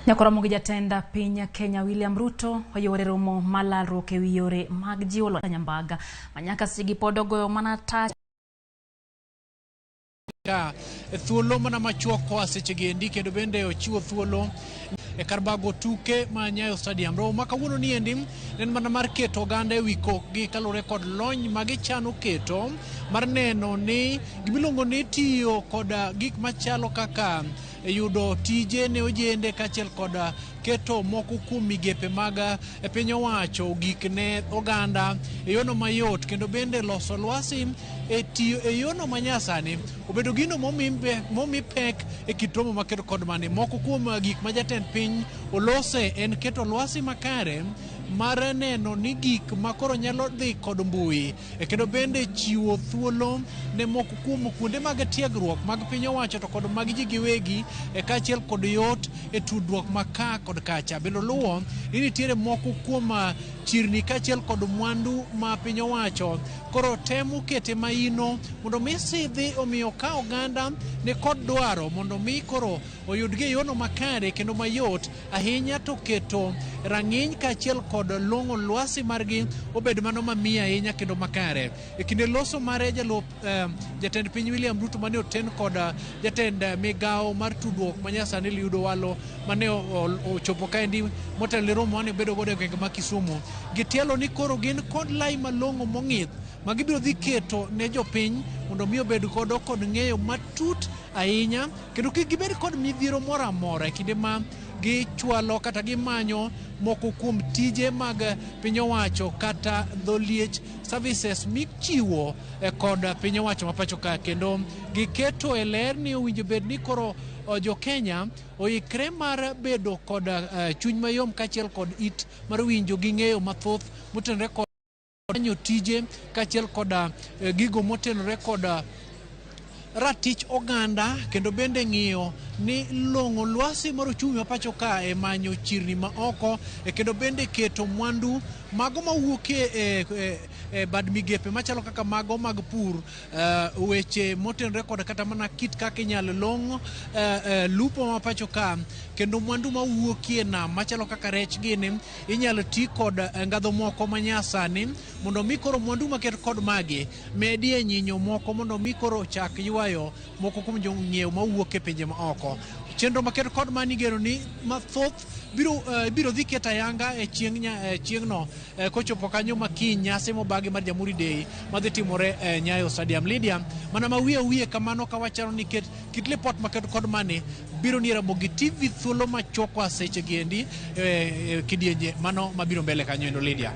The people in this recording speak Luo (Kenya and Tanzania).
Nyaka romo gi jatend piny Kenya William Ruto oyuore romo mar lalruok ewi yore mag jiwo loch Nyambaga ma nyaka sechegi pod ogoyo mana tach. Ka thuolo mana machuok koa sechegi endi kendo bende ochiwo thuolo e kar bago tuke ma Nyayo Stadium. Romo ma kawuono ni endi ne en mana mar keto oganda e wi kokgi kaluwore kod lony ma gichano keto mar neno ni gimiluongo ni tiyo kod gik machalo kaka yudo tije ne ojende kaachiel kod keto moko kuom migepe mag piny owacho gik ne oganda e yono mayot kendo bende loso lwasi e tiyo e yono manyasani obedo gino momi pek e kit romo maketo kod mane. Moko kuom gik ma jatend piny olose en keto lwasi makare mar neno ni gik ma koro nyalo dhi kod mbui e kendo bende chiwo thuolo ne moko kuom kuonde mag tiegruok mag piny owacho to kod mag ji giwegi e kaachiel kod yot e tudruok ma ka kod kacha. Bende oluwo ni nitiere moko kuom chirni kaachiel kod mwandu ma piny owacho koro temo kete maino mondo mi sidhi, omiyo ka oganda ni kod dwaro mondo mi koro oyudgi e yono makare kendo mayot ahinya to keto rang'iny kaachiel kod long'o lwasi margi obed mano mamiyo ahinya kendo makare. E kinde loso mare jalup jatend piny William Ruto mane oten kod jatend migawo mar tudruok manyasani Eliud Owalo mane ochopo kaendi motelo ne romo mane obedo godo e gwenge ma Kisumu, gitielo ni koro gin kod lai malong'o mong'ith ma gibiro dhi keto ne jopiny mondo mi obed godo kod ng'eyo matut ahinya kendo kik gibed kod midhiero moro amora e kinde ma gichwalo kata gimanyo moko kuom tije mag piny owacho kata dho liech services michiwo kod piny owacho ma pacho ka. Kendo giketo e ler ni owinjo bed ni koro jo Kenya oikre mar bedo kod chuny mayom kaachiel kod it mar winjo gi ng'eyo mathoth motenore kod manyo tije kaachiel kod gigo motenore kod ratich oganda kendo bende ng'iyo ni long'o lwasi mar uchumi ma pacho ka e manyo chirni ma oko e kendo bende keto mwandu mago mawuok e bad migepe machalo kaka mago mag pur, weche motenore kod kata mana kit kaka inyalo long' lupo ma pacho ka kendo mwandu mawuokie nam machalo kaka rech gini inyalo ti kod ngadho moko manyasani mondo mi koro mwandu maket kod magi medie nyinyo moko mondo mi koro ochak ywayo moko kuom jong'iew mawuok e pinje ma oko. Chenro maket kod mani igeno ni mathoth biro dhi keto ayanga e chieng'no kochopo kanyo makiny nyasi mobagi mar Jamhuri Day madhi timore e Nyayo Stadium. Lydia, mana ma wiye wiye kamano ka wachano ni kit lipot maket kod mani biro ni Ramogi TV thuolo machuok seche gi endi kidienje mano mabiro mbele kanyo endo Lydia.